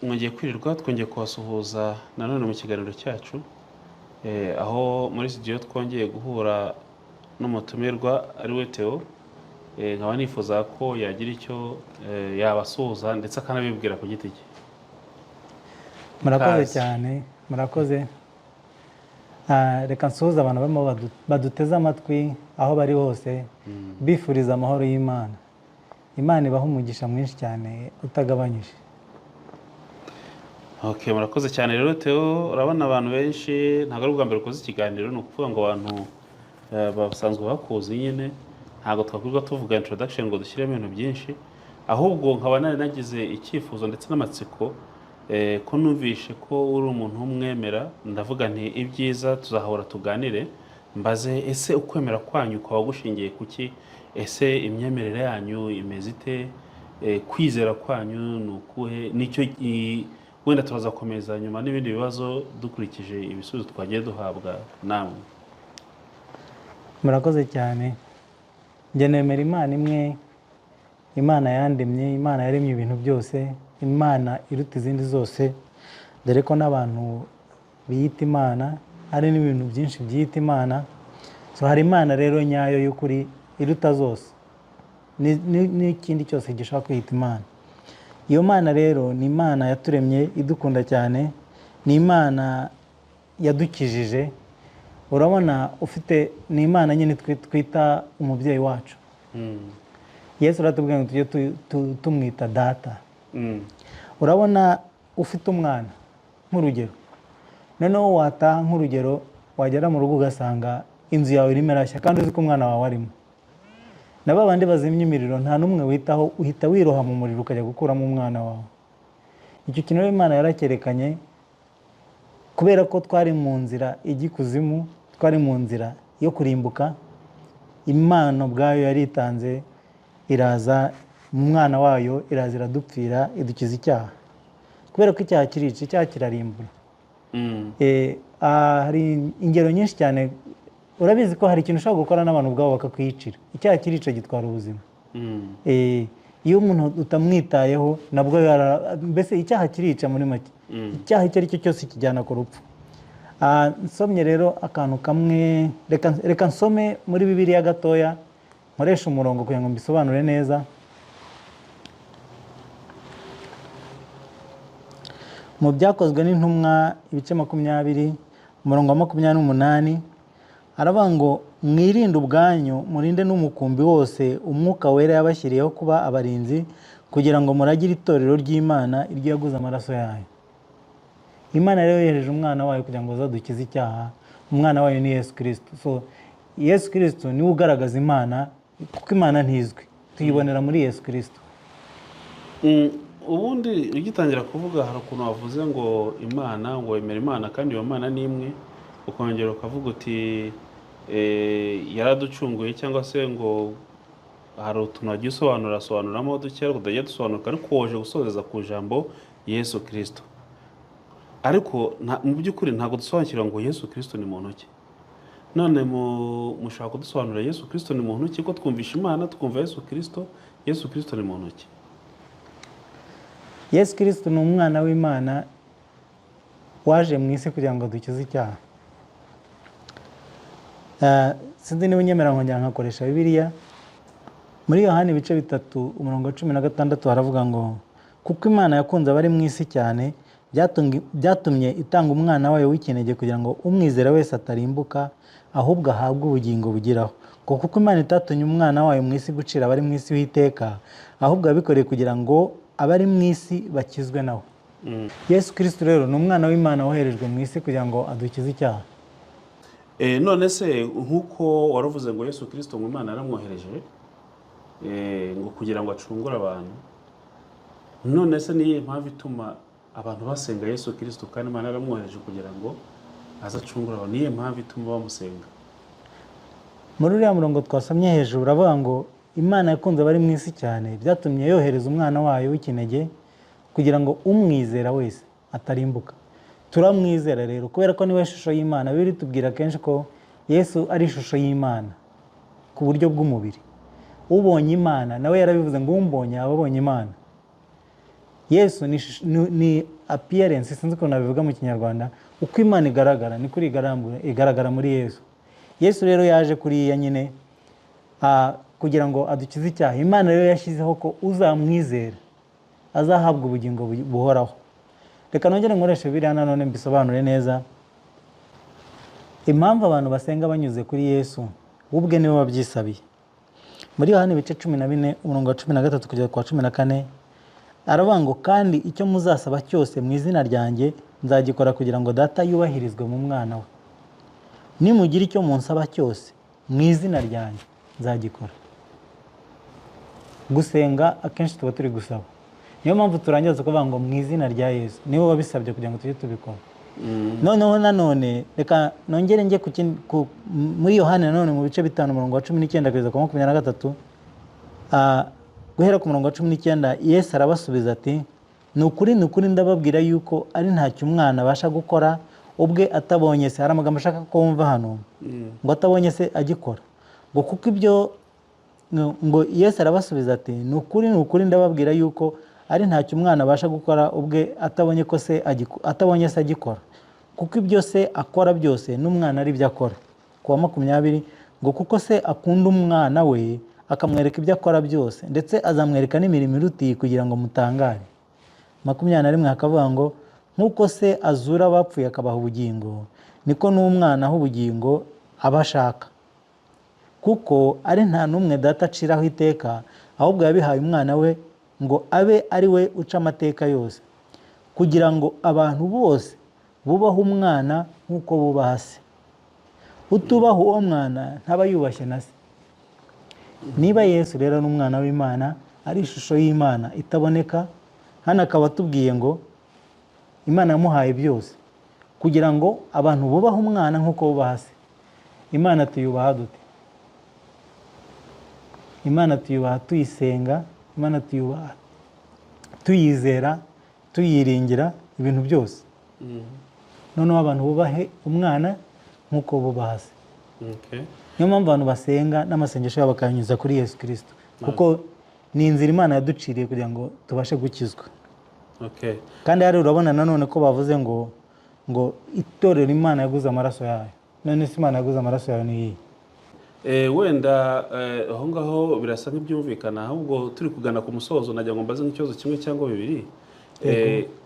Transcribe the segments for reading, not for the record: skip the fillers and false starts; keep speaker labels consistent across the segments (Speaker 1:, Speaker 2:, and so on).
Speaker 1: Mwongeye kwirirwa, twongeye kubasuhuza nanone mu kiganiro cyacu, aho muri studio twongeye guhura n'umutumirwa ari we Theo. Nkaba nifuza ko yagira icyo yabasuhuza ndetse akanabibwira ku giti cye.
Speaker 2: Murakoze
Speaker 1: Ikaze.
Speaker 2: cyane, murakoze. Reka nsuhuze abantu barimo baduteze amatwi aho bari hose, bifuriza amahoro y'Imana. Imana ibaha umugisha mwinshi cyane utagabanyije.
Speaker 1: Okay, murakoze cyane rero Theo. Urabona abantu benshi, ntabwo ari ubwa mbere ukoze ikiganiro, ni ukuvuga ngo abantu basanzwe bakuzi nyine, ntabwo twakwirirwa tuvuga introduction ngo dushyiremo ibintu byinshi, ahubwo nkaba nari nagize icyifuzo ndetse n'amatsiko, ko numvishe ko uri umuntu w'umwemera, ndavuga nti ibyiza tuzahora tuganire, mbaze ese ukwemera kwanyu kwaba gushingiye kuki, ese imyemerere yanyu imeze ite, kwizera kwanyu ni ukuhe, nicyo wenda turazakomeza nyuma n'ibindi bibazo dukurikije ibisubizo twagiye duhabwa namwe.
Speaker 2: Murakoze cyane. Njye nemera Imana imwe, Imana yandemye, Imana yaremye ibintu byose, Imana iruta izindi zose, dore ko n'abantu biyita Imana, hari n'ibintu byinshi byiyita Imana. So hari Imana rero nyayo y'ukuri iruta zose n'ikindi cyose gishobora kwiyita Imana. Iyo Mana rero ni Imana yaturemye, idukunda cyane, ni Imana yadukijije. Urabona ufite, ni Imana nyine twita umubyeyi wacu. Yesu aratubwira ngo tujye tumwita data. Urabona ufite umwana nk'urugero, noneho wataha nk'urugero, wagera mu rugo ugasanga inzu yawe irimo irashya kandi uzi ko umwana wawe arimo, na ba bandi bazimya imiriro nta n'umwe witaho, uhita wiroha mu muriro ukajya gukuramo umwana wawe. Icyo kintu rero Imana yaracyerekanye, kubera ko twari mu nzira ijya ikuzimu, twari mu nzira yo kurimbuka. Imana ubwayo yaritanze, iraza mu mwana wayo, iraza iradupfira, idukiza icyaha, kubera ko icyaha kirica, icyaha kirarimbura. Hari ingero nyinshi cyane. Urabizi ko hari ikintu ushobora gukora n'abantu ubwabo bakakwiyicira. Icyaha kirica, gitwara ubuzima. Iyo umuntu utamwitayeho nabwo mbese icyaha kirica muri make. Icyaha icyo ari cyo cyose kijyana ku rupfu. Nsomye rero akantu kamwe, reka nsome muri Bibiliya gatoya, nkoresha umurongo kugira ngo mbisobanure neza. Mu Byakozwe n'Intumwa ibice 20, umurongo wa 28, aravuga ngo: "Mwirinde ubwanyu, murinde n'umukumbi wose Umwuka Wera yabashyiriyeho kuba abarinzi, kugira ngo muragire itorero ry'Imana iryo yaguze amaraso yayo." Imana rero yohereje umwana wayo kugira ngo azadukize icyaha. Umwana wayo ni Yesu Kirisito. So Yesu Kirisito niwe ugaragaza Imana, kuko Imana ntizwi, tuyibonera muri Yesu Kirisito.
Speaker 1: Ubundi ugitangira kuvuga hari ukuntu wavuze ngo Imana, ngo wemera Imana kandi iyo Mana ni imwe, ukongera ukavuga uti yaraducunguye, cyangwa se ngo hari utuntu wagiye usobanura sobanuramo duke ariko tutagiye dusobanuka, ariko woje gusozeza ku ijambo Yesu Kirisito. Ariko mu by'ukuri ntabwo dusobanukirwa ngo Yesu Kirisito ni muntu ki. None mushobora kudusobanurira Yesu Kirisito ni muntu ki, ko twumvisha Imana, tukumva Yesu Kirisito, Yesu Kirisito ni muntu ki?
Speaker 2: Yesu Kirisito ni umwana w'Imana waje mu isi kugira ngo dukize icyaha. Sinzi niba unyemera nkongera nkakoresha Bibiliya. Muri Yohani ibice 3, umurongo wa 16, haravuga ngo: "Kuko Imana yakunze abari mu isi cyane, byatumye itanga umwana wayo w'ikinege, kugira ngo umwizera wese atarimbuka, ahubwo ahabwe ubugingo bugiraho. Ngo kuko Imana itatumye umwana wayo mu isi gucira abari mu isi w'iteka, ahubwo yabikoreye kugira ngo abari mu isi bakizwe nawe." Yesu Kirisito rero ni umwana w'Imana woherejwe mu isi kugira ngo adukize icyaha.
Speaker 1: None se nk'uko waruvuze ngo Yesu Kirisito ngo Imana yaramwohereje, ngo kugira ngo acungure abantu, none se niyihe mpamvu ituma abantu basenga Yesu Kirisito kandi Imana yaramwohereje kugira ngo aze acungure abantu? Niyihe mpamvu ituma bamusenga?
Speaker 2: Muri uriya murongo twasomye hejuru uravuga ngo Imana yakunze abari mu isi cyane, byatumye yohereza umwana wayo w'ikinege kugira ngo umwizera wese atarimbuka. Turamwizera rero kubera ko niwe shusho y'Imana. Bibiliya itubwira kenshi ko Yesu ari ishusho y'Imana ku buryo bw'umubiri. Ubonye Imana nawe yarabivuze ngo umbonye aba abonye Imana. Yesu ni appearance, sinzi ukuntu nabivuga mu Kinyarwanda, uko Imana igaragara ni kuri igaragara muri Yesu. Yesu rero yaje kuriya nyine kugira ngo adukize icyaha. Imana rero yashyizeho ko uzamwizera azahabwa ubugingo buhoraho. Reka nongere nkoreshe biriya nanone mbisobanure neza. Impamvu abantu basenga banyuze kuri Yesu, we ubwe niwe wabyisabiye. Muri Yohani ibice 14, umurongo wa 13 kugeza ku wa 14, aravuga ngo: "Kandi icyo muzasaba cyose mu izina ryanjye nzagikora, kugira ngo Data yubahirizwe mu mwana we. Nimugira icyo munsaba cyose mu izina ryanjye nzagikora." Gusenga akenshi tuba turi gusaba, niyo mpamvu turangiza tukavuga ngo "mu izina rya Yesu". Niwe wabisabye kugira ngo tujye tubikora. Noneho nanone reka nongere njye muri Yohani nanone mu bice 5, umurongo wa 19 kugeza ku 23. Guhera ku murongo wa 19, Yesu arabasubiza ati: "Ni ukuri, ni ukuri, ndababwira yuko ari ntacyo umwana abasha gukora ubwe atabonye se." Hari amagambo ashaka ko wumva hano, ngo atabonye se agikora, ngo kuko ibyo ngo Yesu arabasubiza ati: "Ni ukuri, ni ukuri, ndababwira yuko ari ntacyo umwana abasha gukora ubwe atabonye ko se atabonye se agikora, kuko ibyo se akora byose n'umwana ari byo akora." Ku wa 20 ngo: "Kuko se akunda umwana we, akamwereka ibyo akora byose, ndetse azamwereka n'imirimo irutiye kugira ngo mutangare." 21 hakavuga ngo: "Nk'uko se azura abapfuye akabaha ubugingo, niko n'umwana aha ubugingo aba ashaka. Kuko ari nta n'umwe Data aciraho iteka, ahubwo yabihaye umwana we ngo abe ari we uca amateka yose, kugira ngo abantu bose bubahe umwana nk'uko bubaha se. Utubaha uwo mwana ntaba yubashye na se." Niba Yesu rero ari umwana w'Imana, ari ishusho y'Imana itaboneka, hano akaba atubwiye ngo Imana yamuhaye byose kugira ngo abantu bubahe umwana nk'uko bubaha se. Imana tuyubaha dute? Imana tuyubaha tuyisenga, Imana tuyubaha tuyizera, tuyiringira ibintu byose. Noneho abantu bubahe umwana nk'uko bubaha se. Niyo mpamvu abantu basenga n'amasengesho yabo bakayanyuza kuri Yesu Kirisito, kuko ni inzira Imana yaduciriye kugira ngo tubashe gukizwa. Kandi hari urabona nanone ko bavuze ngo itorero Imana yaguze amaraso yayo. None se Imana yaguze amaraso yayo ni iyihe?
Speaker 1: Wenda aho ngaho birasa nk'ibyumvikana, ahubwo turi kugana ku musozo nagira ngo mbaze nk'ikibazo kimwe cyangwa bibiri.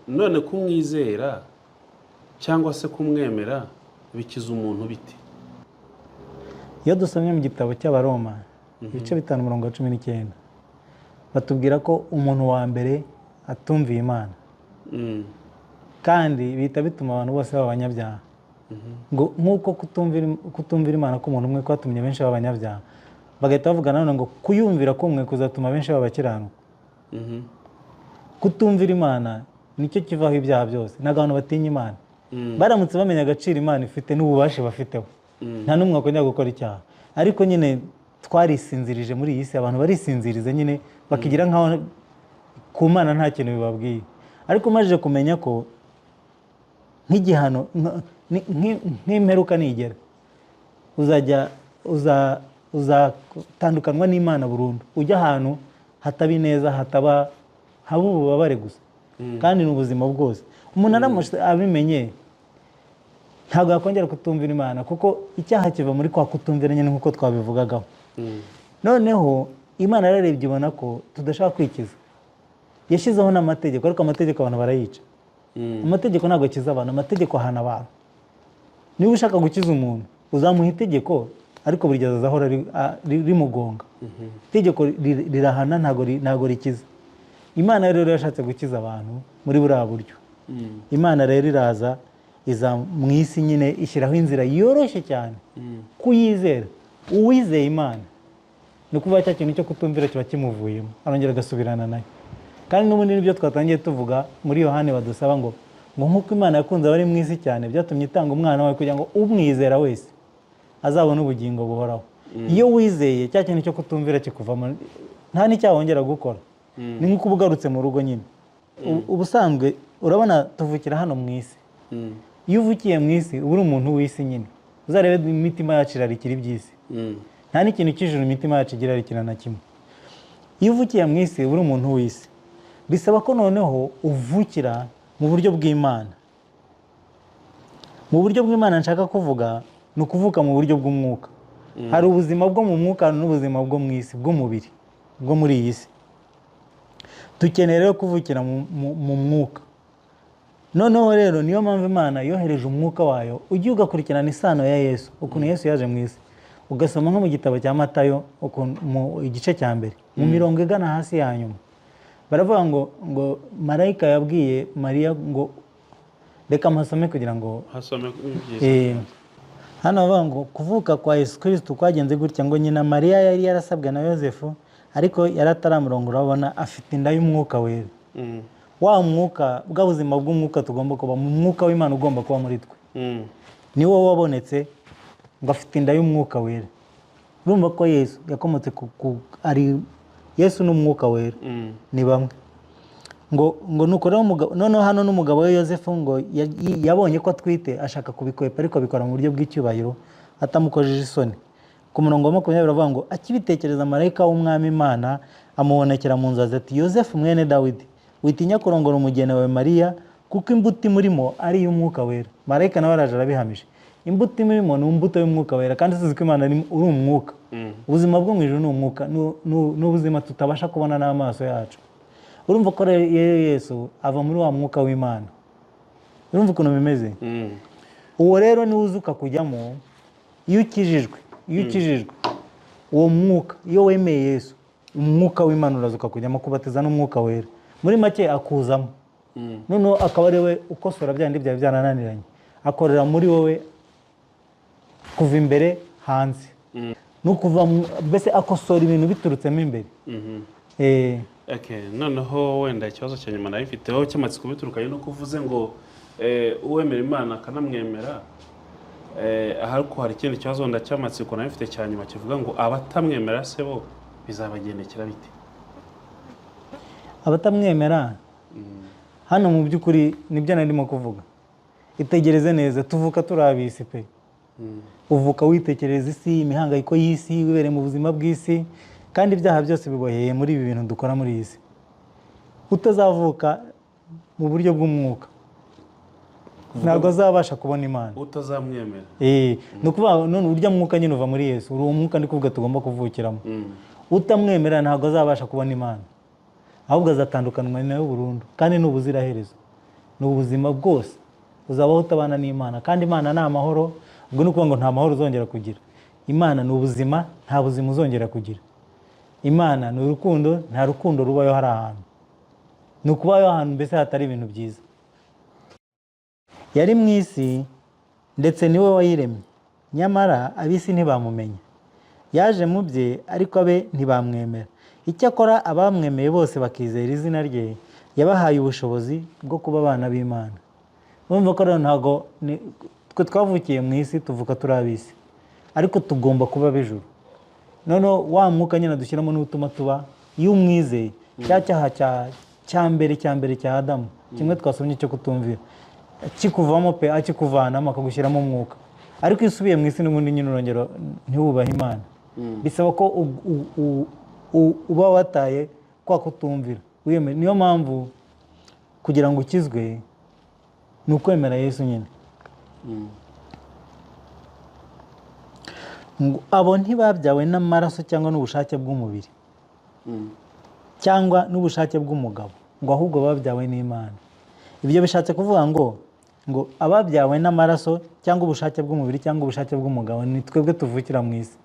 Speaker 1: None kumwizera cyangwa se kumwemera bikiza umuntu bite?
Speaker 2: Iyo dusomye mu gitabo cy'Abaroma ibice 5, umurongo wa 19, batubwira ko umuntu wa mbere atumviye Imana, kandi bihita bituma abantu bose baba abanyabyaha, ngo nk'uko kutumvira Imana k'umuntu umwe kwatumye benshi baba abanyabyaha, bagahita bavuga nanone ngo kuyumvira kumwe kuzatuma benshi baba abakiranuka. Kutumvira Imana nicyo kivaho ibyaha byose. Ntabwo abantu batinya Imana. Baramutse bamenya agaciro Imana ifite n'ububasha bafiteho, nta n'umwe wakongera gukora icyaha. Ariko nyine twarisinzirije muri iyi si, abantu barisinziriza nyine, bakigira nkaho ku Mana nta kintu bibabwiye. Ariko umajije kumenya ko nk'igihano nk'imperuka nigera uzajya uzatandukanwa n'Imana burundu, ujya ahantu hataba ineza, hataba haba ububabare gusa, kandi ni ubuzima bwose. Umuntu aramutse abimenye ntabwo yakongera kutumvira Imana, kuko icyaha kiva muri kwa kutumvira nyine nk'uko twabivugagaho. Noneho Imana yararebye ibona ko tudashaka kwikiza, yashyizeho n'amategeko, ariko amategeko abantu barayica. Amategeko ntabwo akiza abantu, amategeko ahana abantu. Niba ushaka gukiza umuntu uzamuha itegeko, ariko buri gihe azahora rimugonga. Itegeko rirahana, ntabwo rikiza. Imana rero yashatse gukiza abantu muri buriya buryo. Imana rero iraza, iza mu isi nyine, ishyiraho inzira yoroshye cyane kuyizera. Uwizeye Imana, ni ukuvuga cya kintu cyo kutumvira kiba kimuvuyemo, arongera agasubirana nayo. Kandi n'ubundi nibyo twatangiye tuvuga muri Yohani, badusaba ngo nk'uko Imana yakunze abari mu isi cyane, byatumye itanga umwana wawe kugira ngo umwizera wese azabone ubugingo buhoraho. Iyo wizeye, cya kintu cyo kutumvira kikuvamo, nta n'icyaha wongera gukora. Ni nk'uko uba ugarutse mu rugo nyine. Ubusanzwe urabona tuvukira hano mu isi. Iyo uvukiye mu isi uba uri umuntu w'isi nyine. Uzarebe imitima yacu irarikira iby'isi, nta n'ikintu cy'ijuru imitima yacu igira irarikira na kimwe. Iyo uvukiye mu isi uba uri umuntu w'isi, bisaba ko noneho uvukira mu buryo bw'Imana. Mu buryo bw'Imana nshaka kuvuga ni ukuvuka mu buryo bw'umwuka. Hari ubuzima bwo mu mwuka n'ubuzima bwo mu isi, bw'umubiri, bwo muri iyi si. Dukeneye rero kuvukira mu mwuka. Noneho rero niyo mpamvu Imana yohereje umwuka wayo, ujye ugakurikirana isano ya Yesu, ukuntu Yesu yaje mu isi, ugasoma nko mu gitabo cya Matayo mu igice cya mbere, mu mirongo igana hasi ya nyuma, baravuga ngo marayika yabwiye Mariya ngo, reka mpasome kugira ngo
Speaker 1: Hasome, ni byiza.
Speaker 2: Hano bavuga ngo kuvuka kwa Yesu Kristo kwagenze gutya, ngo nyina Mariya yari yarasabwe na Yosefu, ariko yari ataramurongora, urabona afite inda y'umwuka wera. Wa mwuka, bwa buzima bw'umwuka tugomba kuba mu mwuka w'Imana ugomba kuba muri twe, ni wo wabonetse, ngo afite inda y'umwuka wera. Urumva ko Yesu yakomotse ku ari Yesu n'umwuka wera ni bamwe. Ngo nuko rero noneho hano n'umugabo we Yosefu ngo yabonye ko atwite, ashaka kubikwepa, ariko abikora mu buryo bw'icyubahiro atamukojeje isoni. Ku murongo wa 20 baravuga ngo akibitekereza, marayika w'Umwami Imana amubonekera mu nzozi ati: "Yosefu mwene Dawidi, witinya kurongora umugeni wawe Mariya, kuko imbuto imurimo ari iy'umwuka wera." Marayika nawe araje arabihamije, imbuto imurimo ni imbuto y'umwuka wera, kandi tuzi ko Imana uri umwuka. Ubuzima bwo mu ijuru ni umwuka, ni ubuzima tutabasha kubona n'amaso yacu. Urumva ko rero Yesu ava muri wa mwuka w'Imana. Urumva ukuntu bimeze? Uwo rero niwo uza ukakujyamo iyo ukijijwe. Iyo ukijijwe, uwo mwuka, iyo wemeye Yesu, umwuka w'Imana uraza ukakujyamo, kubatiza n'umwuka wera. Muri make akuzamo, noneho akaba ari we ukosora bya bindi byari byarananiranye, akorera muri wowe kuva imbere hanze, ni ukuva mbese akosora ibintu biturutsemo imbere.
Speaker 1: Okay, noneho wenda ikibazo cya nyuma nari mfiteho cy'amatsiko biturukanye nuko uvuze ngo uwemera Imana akanamwemera, ariko hari ikindi kibazo wenda cy'amatsiko nari mfite cya nyuma kivuga ngo abatamwemera se bo bizabagendekera bite?
Speaker 2: Abatamwemera hano mu by'ukuri nibyo narimo kuvuga. Itegereze neza, tuvuka turi ab'isi pe. Uvuka witekereza isi, imihangayiko y'isi, wibereye mu buzima bw'isi, kandi ibyaha byose biboheye muri ibi bintu dukora muri iyi si. Utazavuka mu buryo bw'umwuka ntabwo azabasha kubona Imana.
Speaker 1: Utazamwemera.
Speaker 2: Ni ukuvuga ngo none urya mwuka nyine uva muri Yesu, uri uwo mwuka ndi kuvuga tugomba kuvukiramo. Utamwemera ntabwo azabasha kubona Imana, ahubwo azatandukanwa nayo burundu, kandi ni ubuziraherezo, ni ubuzima bwose uzabaho utabana n'Imana. Kandi Imana ni amahoro, ubwo ni ukuvuga ngo nta mahoro uzongera kugira. Imana ni ubuzima, nta buzima uzongera kugira. Imana ni urukundo, nta rukundo rubayo hari ahantu. Ni ukubayo ahantu mbese hatari ibintu byiza. Yari mu isi, ndetse niwe wayiremye, nyamara ab'isi ntibamumenya. Yaje mu bye, ariko abe ntibamwemera. Icyakora abamwemeye bose bakizera izina rye, yabahaye ubushobozi bwo kuba abana b'Imana. Urumva ko rero ntabwo twe twavukiye mu isi, tuvuka turi ab'isi, ariko tugomba kuba ab'ijuru. Noneho wa mwuka nyine dushyiramo niwo utuma tuba, iyo umwizeye, cya cyaha cya mbere cya Adamu, kimwe twasomye cyo kutumvira, kikuvamo pe, akikuvanamo akagushyiramo umwuka. Ariko iyo usubiye mu isi n'ubundi nyine urongera ntiwubahe Imana. Bisaba ko uba wataye kwa kutumvira. Niyo mpamvu kugira ngo ukizwe ni ukwemera Yesu nyine. Ngo abo ntibabyawe n'amaraso cyangwa n'ubushake bw'umubiri cyangwa n'ubushake bw'umugabo, ngo ahubwo babyawe n'Imana. Ibyo bishatse kuvuga ngo ababyawe n'amaraso cyangwa ubushake bw'umubiri cyangwa ubushake bw'umugabo ni twebwe tuvukira mu isi.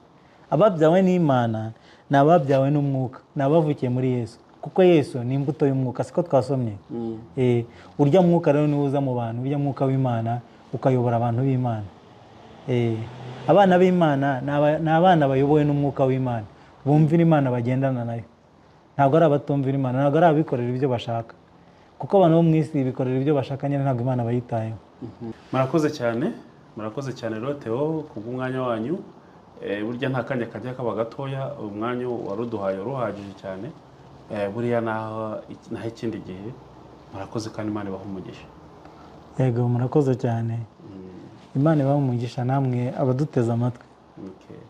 Speaker 2: Ababyawe n'Imana ni ababyawe n'umwuka, ni abavukiye muri Yesu, kuko Yesu ni imbuto y'umwuka, siko twasomye? Urya mwuka rero niwo uza mu bantu, urya mwuka w'Imana ukayobora abantu b'Imana. Abana b'Imana ni abana bayobowe n'umwuka w'Imana, bumvira Imana, bagendana nayo. Ntabwo ari abatumvira Imana, ntabwo ari abikorera ibyo bashaka, kuko abantu bo mu isi bikorera ibyo bashaka nyine, ntabwo Imana bayitayeho.
Speaker 1: Murakoze cyane, murakoze cyane rero Theo kubw'umwanya wanyu. Burya nta kanya kajya kaba gatoya, umwanya waruduhaye uruhagije cyane. Buriya naho ikindi gihe. Murakoze kandi Imana ibahe umugisha.
Speaker 2: Yego, murakoze cyane. Imana ibahe umugisha namwe abaduteze amatwi.
Speaker 1: Okay.